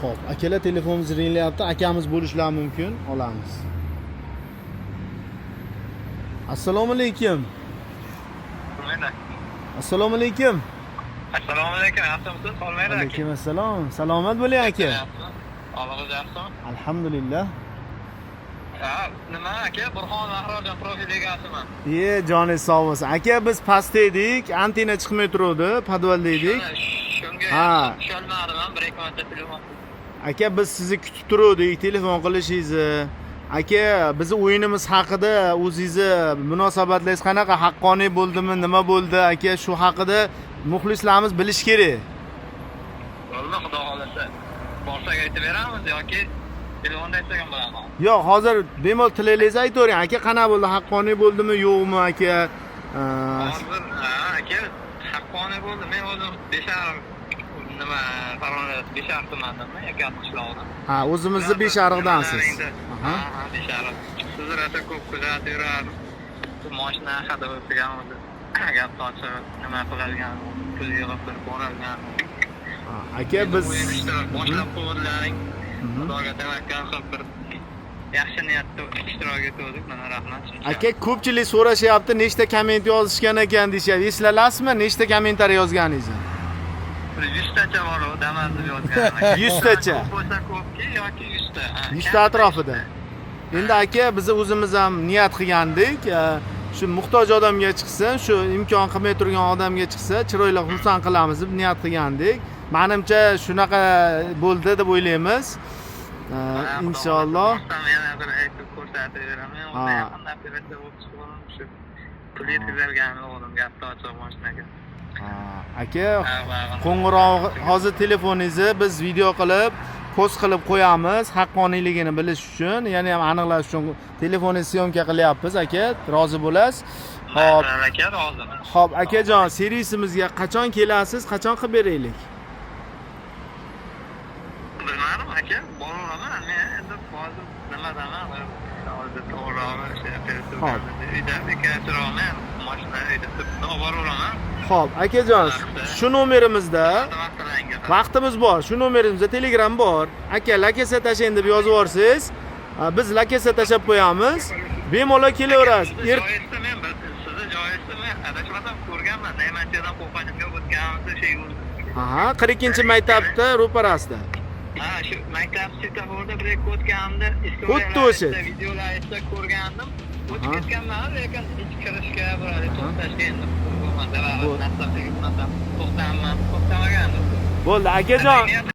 Xo'p, akalar, telefonimiz ringlayapti. Akamiz bo'lishlari mumkin. Olamiz. Assalomu alaykum. Assalomu alaykum. Assalomu alaykum, yaxshimisiz? Qolmaydi aka. Alaykum assalom. Salomat bo'ling, aka. Og'ig'iz yaxshimi? Alhamdulillah. Ha, nima aka, Burxon Mahrojon profil egasiman. Ye, joningiz sog' bo'lsin. Aka, biz pastda edik, antenna chiqmay turuvdi, podvalda edik. Shunga tusholmadim ham, bir ikki marta telefon. Aka, biz sizni kutib turuvdik, telefon qilishingizni. Aka, bizni o'yinimiz haqida o'zingizni munosabatlaringiz qanaqa? Haqqoniy bo'ldimi, nima bo'ldi, aka? Shu haqida muxlislarimiz bilish kerak. Bo'ldi, xudo xohlasa. Borsak aytib beramiz yoki telefonda aytsak ham bo'ladimi? Yo'q, hozir bemalol tilaklaringizni aytavering. Aka, qanaqa bo'ldi? Haqqoniy bo'ldimi, yo'qmi, aka? Hozir, ha, aka, haqqoniy bo'ldi. Men o'zim Beshariq, nima, Farg'ona Beshariq tumanidanman, Yakan qishlog'idan. Ha, o'zimizni Beshariqdansiz. Ha, ha, Beshariq. Sizni rosa ko'p kuzatib yurardim. Shu moshina haqida o'tgan o'zi. Gap ochib, nima qiladigan, pul yig'ib bir boradigan. Ha, aka, biz o'yin ishtirok boshlab qo'ydilaring. Xudoga tavakkal qilib bir yaxshi niyatda ishtirok etgandik. Mana, rahmat shuncha. Aka, ko'pchilik so'rashyapti, nechta komment yozishgan ekan deyishyapti. Eslalasizmi, nechta kommentariy yozganingizni? Bir 100 tacha bor, u Damas deb yozgan. 100 tacha? Ko'p bo'lsa ko'pki yoki 100 ta. Ha, 100 ta atrofida. Endi, aka, biz o'zimiz ham niyat qilgandik. Shu muhtoj odamga chiqsin, shu imkon qilmay turgan odamga chiqsa, chiroyli xursand qilamiz deb niyat qilgandik. Manimcha, shunaqa bo'ldi deb o'ylaymiz. Ha, xudo Inshaalloh. xohlasa borsam yana bir aytib ko'rsatib beraman. O'zi yaqinda operatsiya bo'lib chiqdim, shu pul yetkazilgan o'g'lim, gapni ochiq, moshinaga. Ha, aka, Ha, va- qo'ng'iroq, hozir telefoningizni biz video qilib, post qilib qo'yamiz, haqqoniyligini bilish uchun, yana ham aniqlash uchun telefoningizni съёмка qilyapmiz, aka, rozi bo'lasiz. Xo'p, Mayli, aka, roziman. Xo'p, akajon, servisimizga qachon kelasiz? Qachon qilib beraylik? Bilmadim, aka, boraveraman. Men endi hozir nimadaman, hozir to'g'rirog'i o'sha operatsiya uyda bekarchiroqman, moshina uyda turibdi, olib boraveraman. Xo'p, akajon, shu nomerimizda Vaqtlarga. Vaqtimiz bor. Shu nomerimizda Telegram bor. Aka, lokatsiya tashlang deb yozib yuborsangiz, biz lokatsiya tashlab qo'yamiz. Bemalol kelaverasiz. Sizni joyingizda men sizni joyingizda men adashmasam ko'rganman. Naymanchadan Qo'qonga o'tganimizda shu yo'l. Aha, 42-maktabda ro'parasida. Ha, shu maktab svetoforda bir ikki o'tganimda Xuddi o'sha. Videolarda ko'rgandim. O'tib ketganman, lekin hech kirishga, bir to'xtashga endi bo'lmadi. Narsa to'xtaman, to'xtamagandim. Bo'ldi, akajon.